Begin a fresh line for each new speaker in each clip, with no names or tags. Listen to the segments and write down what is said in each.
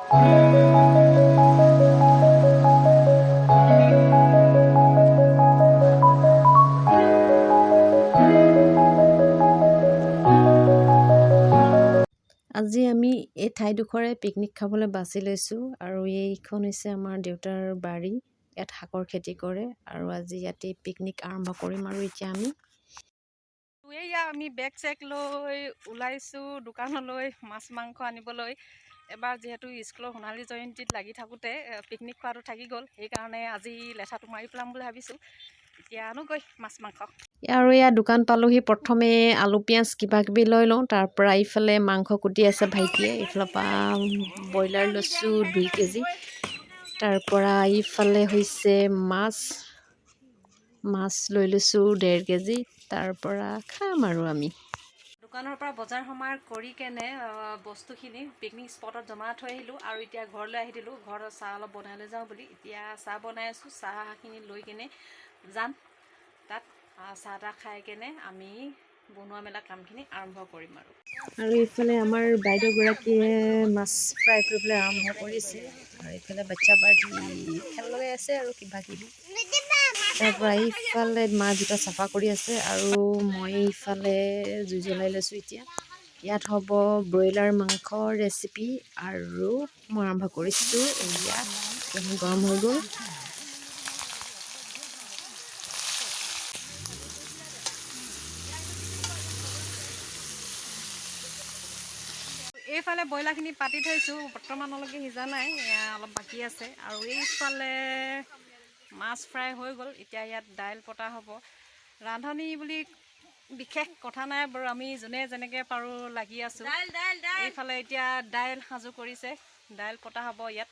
আজি আমি এই ঠাইডোখৰে পিকনিক খাবলৈ বাছি লৈছোঁ আৰু এইখন হৈছে আমাৰ দেউতাৰ বাৰী। ইয়াত শাকৰ খেতি কৰে আৰু আজি ইয়াতে পিকনিক আৰম্ভ কৰিম আৰু এতিয়া আমি
এয়া আমি বেগ চেগ লৈ ওলাইছোঁ দোকানলৈ মাছ মাংস আনিবলৈ। এবাৰ যিহেতু স্কুলৰ সোণালী জয়ন্তীত লাগি থাকোঁতে পিকনিক খোৱাটো থাকি গ'ল, সেইকাৰণে আজি লেঠাটো মাৰি পেলাম বুলি ভাবিছোঁ। এতিয়া আনোগৈ মাছ মাংস।
আৰু এয়া দোকান পালোহি। প্ৰথমে আলু, পিঁয়াজ কিবা কিবি লৈ লওঁ। তাৰ পৰা ইফালে মাংস কুটি আছে ভাইটিয়ে। এইফালৰ পৰা ব্ৰইলাৰ লৈছোঁ 2 কেজি। তাৰ পৰা ইফালে হৈছে মাছ, মাছ লৈ লৈছোঁ 1.5 কেজি। তাৰ পৰা খাম আৰু আমি।
দোকানৰ পৰা বজাৰ সমাৰ কৰি কেনে বস্তুখিনি পিকনিক স্পটত জমা থৈ আহিলোঁ আৰু এতিয়া ঘৰলৈ আহি দিলোঁ। ঘৰত চাহ অলপ বনাই লৈ যাওঁ বুলি এতিয়া চাহ বনাই আছোঁ। চাহখিনি লৈ কেনে যাম তাত, চাহ তাহ খাই কেনে আমি বনোৱা মেলা কামখিনি আৰম্ভ কৰিম আৰু।
আৰু এইফালে আমাৰ বাইদেউগৰাকীয়ে মাছ ফ্ৰাই কৰিবলৈ আৰম্ভ কৰিছে আৰু এইফালে বাচ্ছা পাৰ্টি খেল লগাই আছে আৰু কিবা কিবি। তাৰ পৰা এইফালে মা জোতা চাফা কৰি আছে আৰু মই ইফালে জুই জ্বলাই লৈছোঁ। এতিয়া ইয়াত হ'ব ব্ৰইলাৰ মাংসৰ ৰেচিপি আৰু মই আৰম্ভ কৰিছোঁ। এয়া কেৰাহী গৰম হৈ গ'ল।
এইফালে ব্ৰইলাৰখিনি পাতি থৈছোঁ, বৰ্তমানলৈকে সিজা নাই, এয়া অলপ বাকী আছে। আৰু এইফালে মাছ ফ্ৰাই হৈ গ'ল। এতিয়া ইয়াত দাইল পতা হ'ব। ৰান্ধনি বুলি বিশেষ কথা নাই বাৰু, আমি যোনে যেনেকৈ পাৰোঁ লাগি আছোঁ। এইফালে এতিয়া দাইল সাজু কৰিছে, দাইল পতা হ'ব ইয়াত।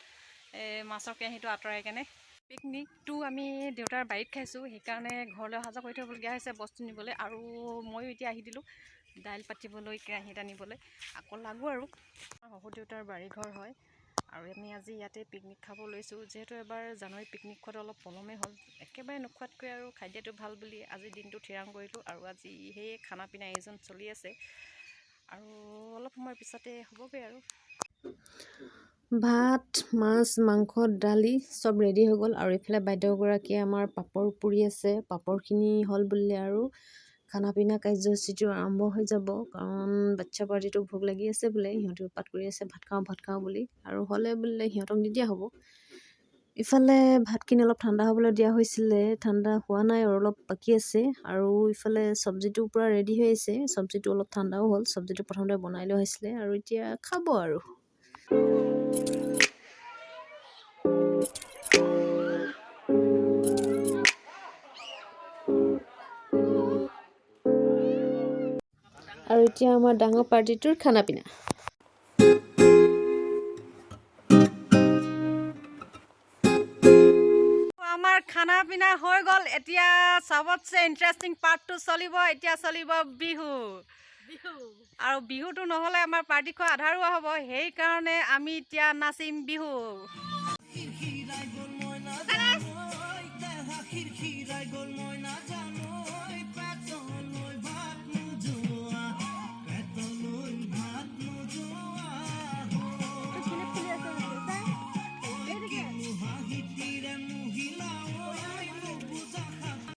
এই মাছৰ কেৰাহীটো আঁতৰাই কেনে পিকনিকটো আমি দেউতাৰ বাৰীত খাইছোঁ, সেইকাৰণে ঘৰলৈ অহা যোৱা কৰি থ'বলগীয়া হৈছে বস্তু নিবলৈ। আৰু ময়ো এতিয়া আহি দিলোঁ দাইল পাতিবলৈ, কেৰাহীত আনিবলৈ আকৌ লাগোঁ। আৰু শহুৰ দেউতাৰ বাৰী ঘৰ হয় আৰু আমি আজি ইয়াতে পিকনিক খাব লৈছোঁ। যিহেতু এবাৰ জানুৱাৰী পিকনিক খোৱাটো অলপ পলমেই হ'ল, একেবাৰে নোখোৱাতকৈ আৰু খাদ্যটো ভাল বুলি আজি দিনটো থিৰাং কৰিলোঁ। আৰু আজি সেয়ে খানা পিনা আয়োজন চলি আছে আৰু অলপ সময়ৰ পিছতে হ'বগৈ আৰু।
ভাত, মাছ, মাংস, দালি চব ৰেডি হৈ গ'ল। আৰু এইফালে বাইদেউগৰাকীয়ে আমাৰ পাপৰ পুৰি আছে। পাপৰখিনি হ'ল বুলিলে আৰু খানা পিনা কাৰ্যসূচীটো আৰম্ভ হৈ যাব, কাৰণ বাচ্ছা পাৰ্টিটো ভোক লাগি আছে বোলে। সিহঁতে উৎপাত কৰি আছে, ভাত খাওঁ ভাত খাওঁ বুলি। আৰু হ'লে বুলিলে সিহঁতক নিদিয়া হ'ব। ইফালে ভাতখিনি অলপ ঠাণ্ডা হ'বলৈ দিয়া হৈছিলে, ঠাণ্ডা হোৱা নাই আৰু অলপ বাকী আছে। আৰু ইফালে চব্জিটো পূৰা ৰেডি হৈ আছে। চব্জিটো অলপ ঠাণ্ডাও হ'ল। চব্জিটো প্ৰথমতে বনাই লোৱা হৈছিলে আৰু এতিয়া খাব আৰু। আৰু এতিয়া আমাৰ ডাঙৰ পাৰ্টিটোৰ খানা পিনা।
আমাৰ খানা পিনা হৈ গ'ল। এতিয়া চবতছে ইণ্টাৰেষ্টিং পাৰ্টটো চলিব। এতিয়া চলিব বিহু আৰু বিহুটো নহ'লে আমাৰ পাৰ্টি খোৱা আধাৰুৱা হ'ব। সেইকাৰণে আমি এতিয়া নাচিম বিহু।